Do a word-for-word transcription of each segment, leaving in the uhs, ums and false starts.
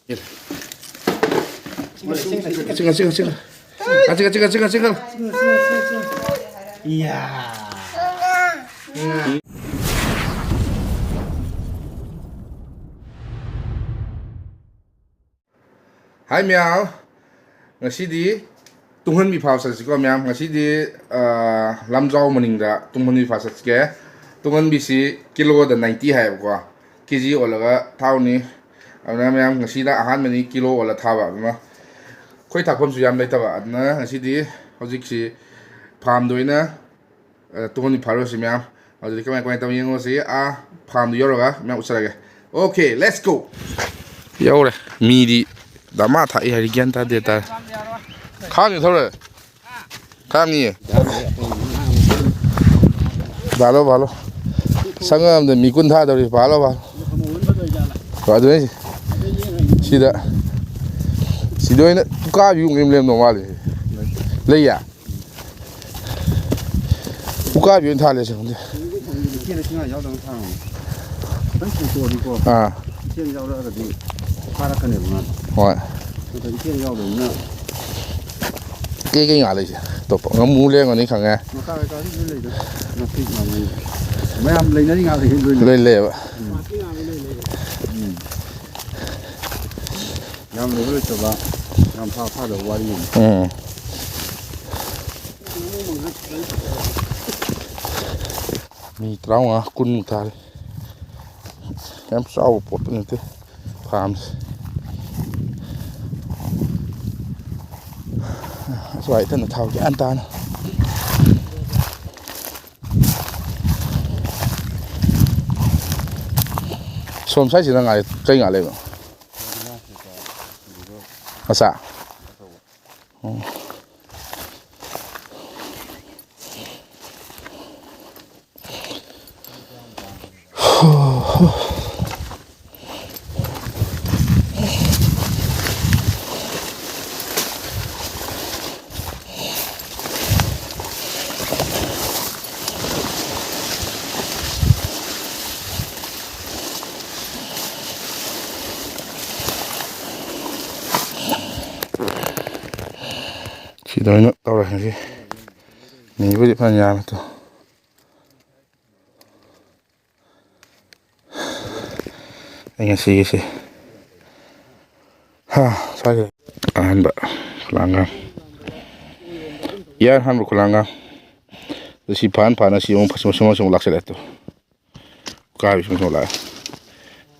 ꯆꯤꯡꯉ, ꯆꯤꯡꯉ, ꯆꯤꯡꯉ, ꯆꯤꯡꯉ꯫ ꯆꯤꯡꯉ, ꯆꯤꯡꯉ, ꯆꯤꯡꯉ, ꯆꯤꯡꯉ꯫ ꯏꯌꯥ꯫ ꯍꯥꯏ ꯃꯌꯥꯝ, ꯉꯁꯤꯗꯤ ꯇꯨꯡꯍꯟꯕꯤ ꯐꯥꯕ ꯆꯠꯁꯤꯀꯣ ꯃꯌꯥꯝ꯫ ꯉꯁꯤꯗꯤ, ꯑ, ꯂꯝꯖꯥꯎ ꯃꯅꯤꯡꯗ ꯇꯨꯡꯍꯟꯕꯤ ꯐꯥꯕ ꯆꯠꯁꯤꯀꯦ꯫ ꯇꯨꯡꯍꯟꯕꯤꯁꯤ ꯀꯤꯂꯣꯗ ꯅꯥꯏꯟꯇꯤ ꯍꯥꯏꯌꯦꯕꯀꯣ꯫ ꯀꯦ ꯖꯤ ꯑꯣꯜꯂꯒ ꯊꯥꯎꯅꯤ꯫ ꯑꯗꯨꯅ ꯃꯌꯥꯝ ꯉꯁꯤꯅ ꯑꯍꯥꯟꯕꯅꯤ ꯀꯤꯂꯣ ꯑꯣꯜꯂ ꯊꯥꯕ꯫ ꯑꯗꯨꯅ ꯑꯩꯈꯣꯏ ꯊꯥꯛꯐꯝꯁꯨ ꯌꯥꯝ ꯂꯩꯇꯕ꯫ ꯑꯗꯨꯅ ꯉꯁꯤꯗꯤ ꯍꯧꯖꯤꯛꯁꯤ ꯐꯥꯔꯝꯗ ꯑꯣꯏꯅ ꯑ, ꯇꯨꯡꯍꯟꯕꯤ ꯐꯥꯔꯨꯔꯁꯤ ꯃꯌꯥꯝ꯫ ꯑꯗꯨꯗꯤ ꯀꯃꯥꯏ ꯀꯃꯥꯏꯅ ꯇꯧꯕ ꯌꯦꯡꯉꯨꯔꯁꯤ꯫ ꯑꯥ, ꯐꯥꯔꯝꯗꯨ ꯌꯧꯔꯒ ꯃꯌꯥꯝ ꯎꯠꯆꯔꯒꯦ꯫ Okay, let's go꯫ ꯌꯧꯔꯦ꯫ ꯃꯤꯗꯤ ꯗꯃꯥ ꯊꯥꯛꯏ ꯍꯥꯏꯔꯤ, ꯒ꯭ꯌꯥꯟ ꯇꯥꯗꯦ ꯇꯥꯔꯦ꯫ ꯈꯥꯡꯉꯤ ꯊꯧꯔꯦ꯫ ꯈꯥꯡꯉꯤꯌꯦ꯫ ꯐꯥꯂꯣ, ꯐꯥꯂꯣ꯫ ꯁꯪꯉꯝꯗ ꯃꯤ ꯀꯨꯟ ꯊꯥꯗꯧꯔꯤ꯫ ꯐꯥꯂꯣ, ꯐꯥꯂꯣ꯫ ꯑꯗꯨꯅꯤ꯫ ꯁꯤꯗ꯫ ꯁꯤꯗ ꯑꯣꯏꯅ ꯎꯀꯥꯕꯤ ꯑꯃ ꯂꯩꯔꯝꯗꯧ ꯃꯥꯜꯂꯤ꯫ ꯂꯩꯌꯦ꯫ ꯎꯀꯥꯕꯤ ꯑꯣꯏꯅ ꯊꯥꯜꯂꯦ ꯁꯤ ꯈꯪꯗꯦ꯫ ꯏꯆꯦꯅ ꯏꯁꯤꯡ ꯌꯥꯎꯗꯕ ꯊꯥꯡꯉꯣ꯫ ꯈꯤꯇꯪ ꯁꯦꯡꯇꯣꯛꯑꯗꯤꯀꯣ꯫ ꯑꯥ꯫ ꯏꯆꯦꯅ ꯌꯥꯎꯔꯛꯑꯒꯗꯤ ꯐꯥꯔꯛꯀꯅꯦꯕ ꯉꯥꯗꯣ꯫ ꯍꯣꯏ꯫ ꯅꯠꯇ꯭ꯔꯗꯤ ꯏꯆꯦꯅ ꯌꯥꯎꯗꯕꯅꯤꯅ꯫ ꯀꯩ ꯀꯩ ꯉꯥ ꯂꯩꯁꯦ? ꯑꯇꯣꯞꯄ ꯉꯥꯃꯨ ꯂꯩꯔꯝꯒꯅꯤ ꯈꯪꯉꯦ꯫ ꯉꯀꯥ ꯀꯩꯀꯥꯗꯤ ꯂꯣꯏ ꯂꯩꯗ꯫ ꯉꯥꯄꯤ ꯉꯥꯃꯨ꯫ ꯃꯌꯥꯝ ꯂꯩꯅꯔꯤ ꯉꯥꯗꯤ ꯂꯣꯏ ꯂꯩ꯫ ꯂꯣꯏ ꯂꯩꯌꯦꯕ꯫ ꯎꯝ꯫ ꯌꯥꯝ ꯂꯩꯕ ꯂꯩꯇꯕ, ꯌꯥꯝ ꯐꯥ ꯐꯥꯗꯕ ꯋꯥꯔꯤꯅꯤ꯫ ꯎꯝ꯫ ꯃꯤ ꯇꯔꯥꯃꯉꯥ, ꯀꯨꯟꯃꯨꯛ ꯊꯥꯔꯦ꯫ ꯌꯥꯝ ꯆꯥꯎꯕ ꯄꯣꯠꯇꯨ ꯅꯠꯇꯦ ꯐꯥꯝꯁꯦ꯫ ꯑꯁ꯭ꯋꯥꯏꯗꯅ ꯊꯥꯎ ꯒ꯭ꯌꯥꯟ ꯇꯥꯅ꯫ ꯁꯣꯝ ꯁꯥꯏꯠꯁꯤꯅ ꯉꯥ, ꯀꯩ ꯉꯥ ꯂꯩꯕꯅꯣ? ꯃꯆꯥ? ꯎꯝ꯫ ꯑꯗꯨꯃꯥꯏꯅ ꯇꯧꯔꯦ ꯉꯁꯤ꯫ ꯃꯤꯕꯨꯗꯤ ꯐꯅ ꯌꯥꯝꯃꯦ ꯑꯗꯣ꯫ ꯑꯩ ꯉꯁꯤꯒꯤꯁꯦ꯫ ꯍꯥ, ꯁ꯭ꯋꯥꯏꯗ ꯑꯍꯥꯟꯕ ꯈꯨꯂꯥꯡꯒ꯫ ꯏꯌꯥꯔ ꯑꯍꯥꯟꯕ ꯈꯨꯂꯥꯡꯒ꯫ ꯑꯗꯨ ꯁꯤ ꯐꯥꯟ ꯐꯥꯅ ꯁꯤ ꯑꯃꯨꯛ ꯃꯁꯨꯝ ꯃꯁꯨꯝ ꯑꯃꯨꯛ ꯂꯥꯛꯁꯤꯜꯂꯛꯑꯦ ꯇꯨ꯫ ꯎꯀꯥꯕꯤꯁꯨ ꯃꯁꯨꯝ ꯂꯥꯛꯑꯦ꯫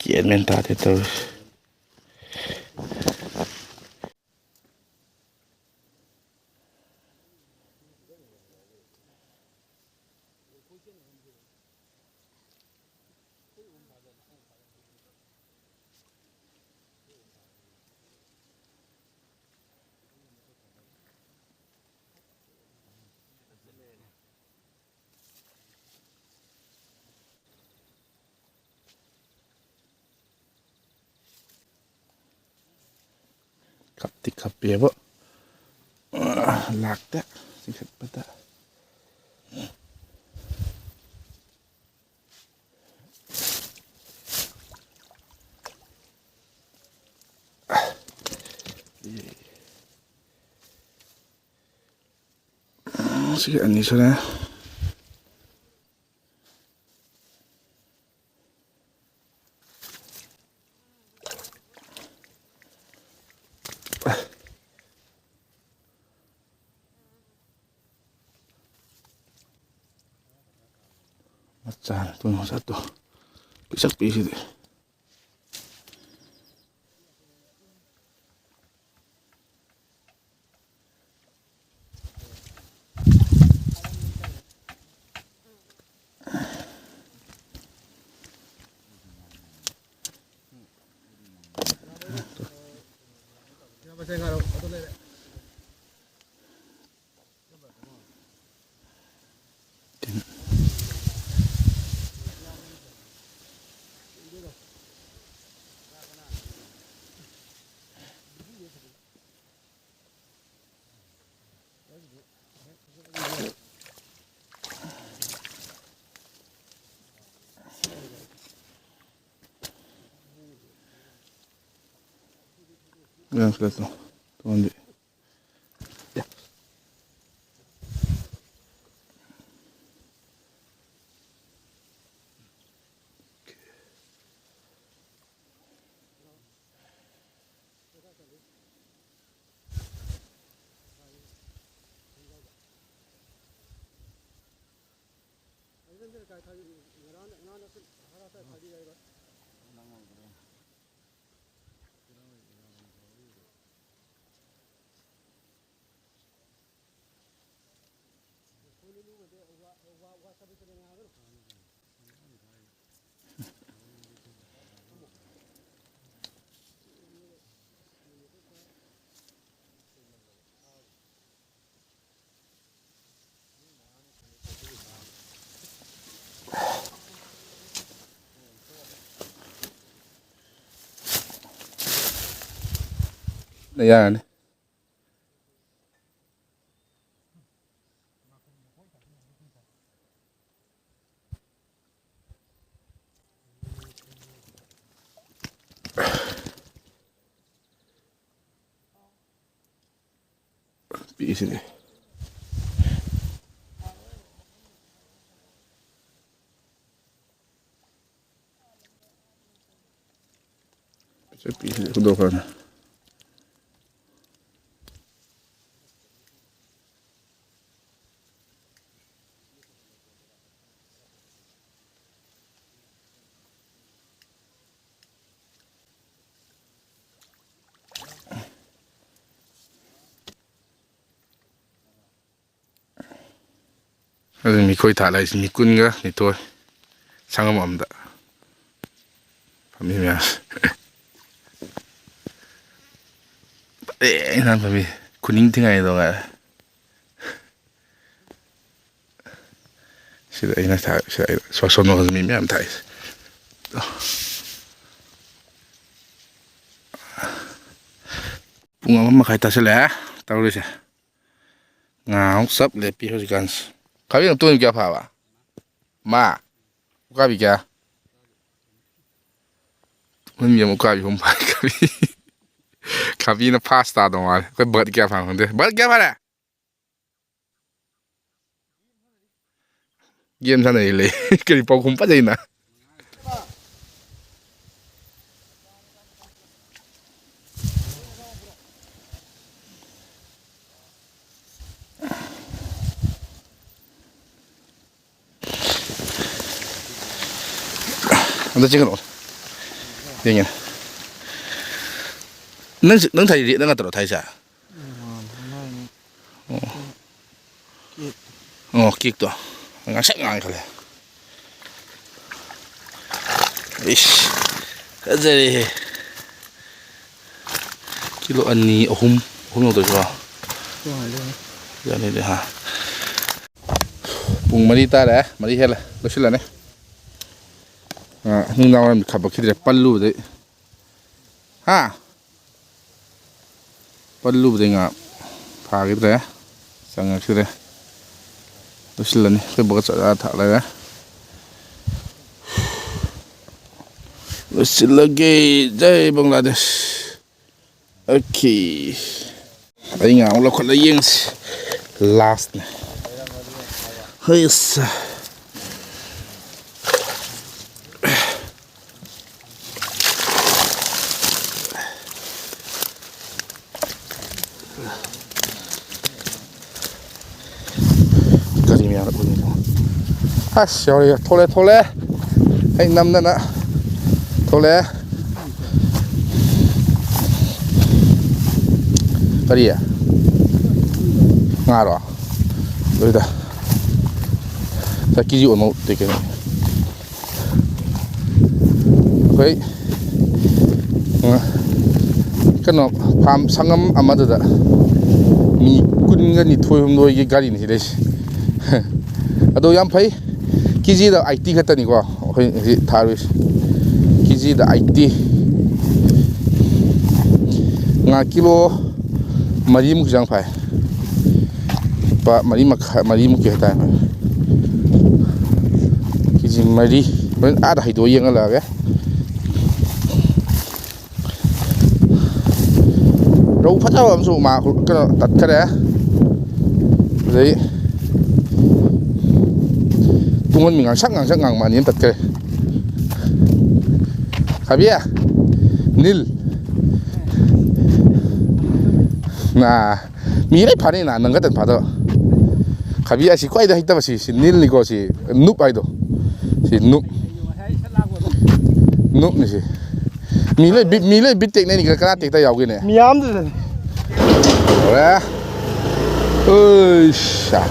ꯒ꯭ꯌꯥꯟ ꯃꯦꯟ ꯇꯥꯗꯦ ꯇꯧꯔꯤꯁꯦ꯫ ꯈꯞꯇꯤ ꯈꯞꯄꯦꯕ꯫ ꯂꯥꯛꯇꯦ ꯆꯤꯡꯈꯠꯄꯗ꯫ ꯁꯤ ꯑꯅꯤ ꯁꯨꯔꯦ꯫ ꯃꯆꯥꯅ ꯇꯨ ꯃꯆꯥ ꯇꯨ ꯄꯤꯁꯛ ꯄꯤꯁꯤꯗꯤ꯫ ꯌꯥꯝ ꯁꯤꯗ ꯇꯣ-, ꯇꯣꯟꯗꯤ꯫ ꯌꯥꯔꯅꯤ꯫ ꯄꯤꯛꯏꯁꯤꯗꯤ꯫ ꯄꯤꯛꯏꯁꯤꯗꯤ ꯍꯨꯟꯗꯣꯛꯈ꯭ꯔꯅꯤ꯫ ꯑꯗꯨ ꯃꯤꯈꯣꯏ ꯊꯥ ꯂꯩꯁꯤ ꯃꯤ ꯀꯨꯟꯒ ꯅꯤꯊꯣꯏ ꯁꯪꯉꯝ ꯑꯃꯗ ꯐꯝꯃꯤ ꯃꯌꯥꯝ꯫ ꯑꯦ ꯅꯍꯥꯟ ꯐꯝꯃꯤ ꯈꯨꯅꯤꯡ ꯊꯤꯡꯉꯥꯏꯗꯣ ꯉꯥꯏꯔꯦ꯫ ꯁꯤꯗ ꯑꯩꯅ ꯊꯥ-, ꯁꯤꯗ ꯑꯩꯅ ꯁꯣ-, ꯁꯣꯝ ꯅꯥꯀꯟꯗ ꯃꯤ ꯃꯌꯥꯝ ꯊꯥꯛꯏꯁꯦ꯫ ꯄꯨꯡ ꯑꯃ ꯃꯈꯥꯏ ꯇꯥꯁꯤꯜꯂꯛꯑꯦ ꯇꯧꯔꯤꯁꯦ꯫ ꯉꯥ ꯑꯃꯨꯛ ꯆꯞ ꯂꯦꯞꯄꯤ ꯍꯧꯖꯤꯛꯀꯥꯟꯁꯦ꯫ ꯈꯥꯕꯤ ꯑꯃ ꯇꯣꯡꯉꯤꯕ ꯀꯌꯥ ꯐꯥꯕ? ꯃꯥ? ꯎꯀꯥꯕꯤ ꯀꯌꯥ? ꯇꯨꯡꯍꯟꯕꯤ ꯑꯃ ꯎꯀꯥꯕꯤ ꯑꯍꯨꯝ ꯐꯥꯔꯦ ꯈꯥꯕꯤ꯫ ꯈꯥꯕꯤꯅ ꯐꯥꯁ ꯇꯥꯗꯧ ꯃꯥꯜꯂꯦ꯫ ꯑꯩꯈꯣꯏ ꯕꯠ ꯀꯌꯥ ꯐꯥꯅꯣ ꯈꯪꯗꯦ꯫ ꯕꯠ ꯀꯌꯥ ꯐꯥꯔꯦ? ꯒꯦꯝ ꯁꯥꯟꯅꯔꯤ ꯂꯩ꯫ ꯀꯔꯤ ꯄꯥꯎꯈꯨꯝ ꯐꯖꯩꯅ꯫ ꯑꯝꯇ ꯆꯤꯡꯉꯛꯑꯣ꯫ ꯌꯦꯡꯒꯦ꯫ ꯅꯪ ꯁꯤ-, ꯅꯪ ꯊꯥꯏꯁꯤ ꯔꯦꯠꯅ ꯅꯠꯇ꯭ꯔꯣ ꯊꯥꯏꯁꯦ? ꯑꯣ꯫ ꯑꯣ, ꯀꯦꯛꯇꯣ꯫ ꯉꯥꯡꯁꯪ ꯉꯥꯡꯉꯦ ꯈꯜꯂꯦ꯫ ꯏꯁ, ꯐꯖꯔꯦꯍꯦ꯫ ꯀꯤꯂꯣ ꯑꯅꯤ, ꯑꯍꯨꯝ, ꯑꯍꯨꯝ ꯌꯧꯗꯣꯏꯁꯤꯔꯣ? ꯌꯥꯅꯤꯗꯤ, ꯍꯥ꯫ ꯄꯨꯡ ꯃꯔꯤ ꯇꯥꯔꯦ, ꯃꯔꯤ ꯍꯦꯜꯂꯦ, ꯂꯣꯏꯁꯤꯜꯂꯅꯤ꯫ ꯑ, ꯅꯨꯡꯗꯥꯡ ꯋꯥꯏꯔꯝꯗꯤ ꯈꯥꯕꯛꯈꯤꯗ꯭ꯔꯦ, ꯄꯜꯂꯨꯕꯗꯩ꯫ ꯍꯥ? ꯄꯜꯂꯨꯕꯗꯩ ꯉꯥ ꯐꯥꯈꯤꯗ꯭ꯔꯦ, ꯆꯪꯉꯛꯈꯤꯗ꯭ꯔꯦ꯫ ꯂꯣꯏꯁꯤꯜꯂꯅꯤ, ꯑꯩꯈꯣꯏ ꯕꯣꯠ ꯆꯥ ꯊꯛ ꯂꯩꯔꯦ꯫ ꯂꯣꯏꯁꯤꯜꯂꯒꯦ꯫ ꯖꯩ ꯕꯪꯒ꯭ꯂꯥꯗꯦꯁ꯫ ꯑꯣꯀꯦ꯫ ꯑꯩ ꯉꯥ ꯑꯃꯨꯛ ꯂꯧꯈꯠꯂ ꯌꯦꯡꯁꯤ꯫ ꯂꯥꯁꯅꯦ꯫ ꯍꯩꯁ꯫ ꯒꯥꯔꯤ ꯃꯌꯥꯝꯗ ꯄꯨꯟꯕ꯫ ꯑꯁ, ꯌꯧꯔꯦ, ꯊꯣꯛꯂꯦ, ꯊꯣꯛꯂꯦ꯫ ꯑꯩ ꯅꯝꯗꯅ ꯊꯣꯛꯂꯛꯑꯦ꯫ ꯀꯔꯤ? ꯉꯥꯔꯣ? ꯑꯗꯨꯗ ꯀꯦ ꯖꯤ ꯑꯣꯟꯃꯧ ꯇꯦꯛꯀꯦ꯫ ꯑꯩꯈꯣꯏ, ꯑ, ꯀꯩꯅꯣ, ꯐꯥꯝ ꯁꯪꯉꯝ ꯑꯃꯗꯨꯗ ꯃꯤ ꯀꯨꯟꯒ ꯅꯤꯊꯣꯏ ꯍꯨꯝꯗꯣꯏꯒꯤ ꯒꯥꯔꯤꯅꯤ ꯁꯤ ꯂꯩꯁꯦ꯫ ꯑꯗꯣ ꯌꯥꯝ ꯐꯩ, ꯀꯦ ꯖꯤꯗ ꯑꯩꯠꯇꯤ ꯈꯛꯇꯅꯤꯀꯣ ꯑꯩꯈꯣꯏ ꯉꯁꯤ ꯊꯥꯔꯨꯏꯁꯦ꯫ ꯀꯦ ꯖꯤꯗ ꯑꯩꯠꯇꯤ꯫ ꯉꯥ ꯀꯤꯂꯣ ꯃꯔꯤꯃꯨꯛꯀꯤ ꯆꯥꯡ ꯐꯥꯏ꯫ ꯂꯨꯄꯥ ꯃꯔꯤ ꯃꯈꯥꯏ, ꯃꯔꯤꯃꯨꯛꯀꯤ ꯍꯥꯏꯇꯥꯔꯦ꯫ ꯀꯦ ꯖꯤ ꯃꯔꯤ꯫ ꯍꯣꯔꯦꯟ ꯑꯥꯗ ꯍꯩꯗꯣꯛꯑ ꯌꯦꯡꯍꯜꯂꯛꯑꯒꯦ꯫ ꯔꯧ ꯐꯖꯕ ꯑꯃꯁꯨ ꯃꯥ ꯀꯩꯅꯣ ꯇꯠꯈꯔꯦ꯫ ꯑꯗꯩ ꯇꯨꯡꯍꯟꯕꯤ ꯉꯥꯡꯁꯛ ꯉꯥꯡꯁꯛ ꯉꯥꯡꯕ ꯑꯅꯤ ꯑꯃ ꯇꯠꯈꯔꯦ꯫ ꯈꯥꯕꯤ, ꯅꯤꯜ꯫ ꯅꯥ, ꯃꯤ ꯂꯣꯏ ꯐꯥꯅꯩ ꯅꯥ, ꯅꯪ ꯈꯛꯇꯪ ꯐꯥꯗꯕ꯫ ꯈꯥꯕꯤ ꯑꯁꯤ ꯈ꯭ꯋꯥꯏꯗꯩ ꯍꯩꯇꯕ ꯁꯤ, ꯁꯤ ꯅꯤꯜꯅꯤꯀꯣ, ꯁꯤ ꯅꯨꯞ ꯍꯥꯏꯗꯣ꯫ ꯁꯤ ꯅꯨꯞ꯫ ꯅꯣꯛꯅꯤꯁꯦ꯫ ꯃꯤ ꯂꯣꯏ ꯕꯤꯠ, ꯃꯤ ꯂꯣꯏ ꯕꯤꯠ ꯇꯦꯛꯅꯩꯅꯤ꯫ ꯀꯅꯥ ꯇꯦꯛꯇ ꯌꯥꯎꯒꯦꯅꯦ? ꯃꯤꯌꯥꯝꯗꯨꯗꯅꯤ꯫ ꯍꯧꯔꯦ꯫ ꯎꯏꯁ꯫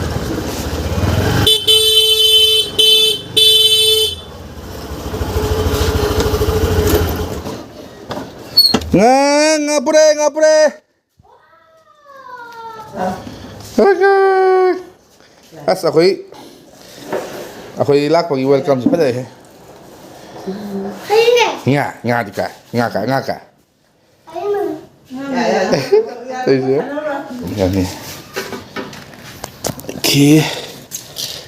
ꯉꯥ, ꯉꯥ ꯄꯨꯔꯦ, ꯉꯥ ꯄꯨꯔꯦ꯫ ꯑꯁ, ꯑꯩꯈꯣꯏ, ꯑꯩꯈꯣꯏ ꯂꯥꯛꯄꯒꯤ welcome ꯁꯤ ꯐꯖꯩꯍꯦ꯫ ꯉꯥ, ꯉꯥꯗꯤ ꯀꯥꯏ? ꯉꯥ ꯀꯥꯏ? ꯉꯥ ꯀꯥꯏ? ꯇꯧꯔꯤꯁꯦ꯫ ꯌꯥꯅꯤ꯫ ꯑꯣꯀꯦ꯫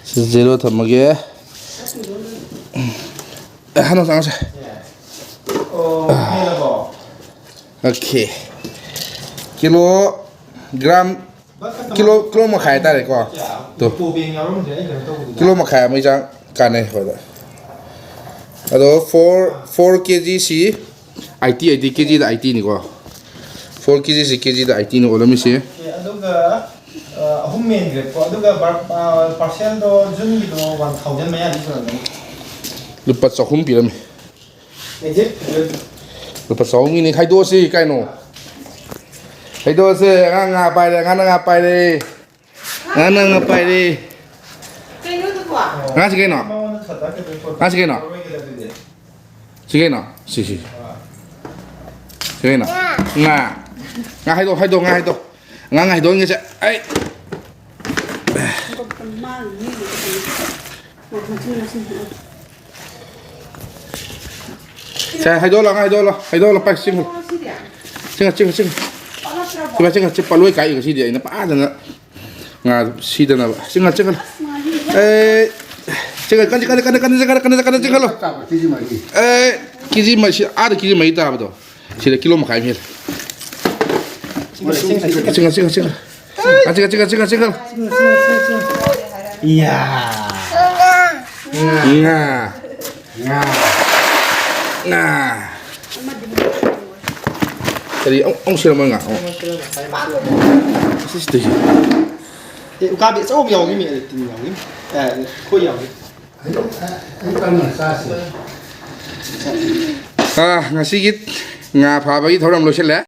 ꯁꯤ zero ꯊꯝꯃꯒꯦ꯫ ꯑꯦ, ꯍꯥꯟꯅ ꯆꯪꯉꯁꯦ꯫ Okay. Kilogram kilo, kilo ꯃꯈꯥꯏ ꯍꯥꯏꯇꯥꯔꯦꯀꯣ꯫ ꯇꯣ꯫ ꯀꯤꯂꯣ ꯃꯈꯥꯏ ꯑꯃꯒꯤ ꯆꯥꯡ ꯀꯥꯟꯅꯩ ꯑꯩꯈꯣꯏꯗ꯫ ꯑꯗꯣ four, four ꯀꯦ ꯖꯤ ꯁꯤ eighty, eighty, ꯀꯦ ꯖꯤꯗ eighty ꯅꯤꯀꯣ꯫ Four ꯀꯦ ꯖꯤ ꯁꯤ ꯀꯦ ꯖꯤꯗ eighty ꯅꯤ ꯑꯣꯜꯂꯝꯃꯤꯁꯦ꯫ ꯑꯣꯀꯦ, ꯑꯗꯨꯒ, ꯑ, ꯑꯍꯨꯝ ꯃꯦꯟꯈ꯭ꯔꯦꯀꯣ꯫ ꯑꯗꯨꯒ ꯕꯔ-, ꯑ, parcelꯗꯣ ꯖꯨꯟꯒꯤꯗꯣ one thousand ꯃꯌꯥꯗꯤ ꯁꯨꯔꯝꯒꯅꯤ꯫ ꯂꯨꯄꯥ ꯆꯍꯨꯝ ꯄꯤꯔꯝꯃꯤ꯫ ꯂꯨꯄꯥ ꯆꯍꯨꯝꯒꯤꯅꯤ꯫ ꯈꯥꯏꯗꯣꯛꯑꯁꯤ ꯀꯩꯅꯣ? ꯈꯥꯏꯗꯣꯛꯑꯁꯦ꯫ ꯑꯉꯥꯡ ꯉꯥ ꯄꯥꯏꯔꯦ, ꯑꯉꯥꯡꯅ ꯉꯥ ꯄꯥꯏꯔꯦ꯫ ꯑꯉꯥꯡꯅ ꯉꯥ ꯄꯥꯏꯔꯦ꯫ ꯀꯩꯅꯣꯗꯨꯕꯣ? ꯉꯥꯁꯤ ꯀꯩꯅꯣ? ꯉꯥꯁꯤ ꯀꯩꯅꯣ? ꯁꯤ ꯀꯩꯅꯣ? ꯁꯤ, ꯁꯤ꯫ ꯁꯤ ꯀꯩꯅꯣ? ꯉꯥ꯫ ꯉꯥ ꯍꯥꯏꯗꯣ, ꯍꯥꯏꯗꯣ, ꯉꯥ ꯍꯥꯏꯗꯣ꯫ ꯉꯥ, ꯉꯥ ꯍꯥꯏꯗꯣꯛꯍꯟꯒꯦꯁꯦ꯫ ꯑꯩ꯫ ꯁꯦ, ꯍꯥꯏꯗꯣꯛꯍꯜꯂꯣ, ꯍꯥꯏꯗꯣꯛꯍꯜꯂꯣ, ꯍꯥꯏꯗꯣꯛꯍꯜꯂꯣ, ꯄꯥꯏ, ꯆꯤꯡꯉꯨ꯫ ꯆꯤꯡꯉꯨ, ꯆꯤꯡꯉꯨ, ꯆꯤꯡꯉꯨ꯫ ꯆꯤꯡꯉꯨ, ꯆꯤꯡꯉꯨ, ꯆꯤꯡꯉꯨ, ꯄꯣꯠꯂꯣꯏ ꯀꯥꯏ ꯉꯁꯤꯗꯤ ꯑꯩꯅ ꯐꯖꯅ ꯉꯥ ꯁꯤꯗꯅꯕ꯫ ꯆꯤꯡꯉꯨ, ꯆꯤꯡꯉꯨ꯫ ꯑꯦ, ꯆꯤꯡꯉꯨ, ꯀꯟꯅ, ꯀꯟꯅ, ꯀꯟꯅ ꯆꯤꯡꯍꯜꯂꯣ꯫ ꯀꯦ ꯖꯤ ꯃꯔꯤ꯫ ꯑꯦ, ꯀꯦ ꯖꯤ ꯃꯔꯤ, ꯁꯤ ꯑꯥꯗ ꯀꯦ ꯖꯤ ꯃꯔꯤ ꯇꯥꯕꯗꯣ꯫ ꯁꯤꯗ ꯀꯤꯂꯣ ꯃꯈꯥꯏ ꯑꯃ ꯍꯦꯜꯂꯦ꯫ ꯆꯤꯡꯉꯨ, ꯆꯤꯡꯉꯨ, ꯆꯤꯡꯉꯨ, ꯆꯤꯡꯉꯨ꯫ ꯆꯤꯡꯉꯨ, ꯆꯤꯡꯉꯨ, ꯆꯤꯡꯉꯨ, ꯆꯤꯡꯉꯨ꯫ ꯏꯌꯥ꯫ ꯉꯥ꯫ ꯉꯥ꯫ ꯉꯥ꯫ ꯉꯥ꯫ ꯀꯔꯤ? ꯑꯃꯨꯛ, ꯑꯃꯨꯛ ꯁꯤꯔꯝꯃꯣ ꯉꯥ꯫ ꯑꯃꯨꯛ꯫ ꯁꯤꯁꯤꯗꯒꯤ꯫ ꯑꯦ, ꯎꯀꯥꯕꯤ ꯑꯆꯧꯕ ꯌꯥꯎꯈꯤꯃꯤ, ꯑꯗꯨ ꯇꯤꯟ ꯌꯥꯎꯈꯤꯃꯤ꯫ ꯑꯦ, ꯈꯣꯏ ꯌꯥꯎꯈꯤ꯫ ꯑꯩ, ꯑꯩ ꯀꯟꯅ ꯆꯥꯁꯤ꯫ ꯑꯥ, ꯉꯁꯤꯒꯤ ꯉꯥ ꯐꯥꯕꯒꯤ ꯊꯧꯔꯝ ꯂꯣꯏꯁꯤꯜꯂꯦ꯫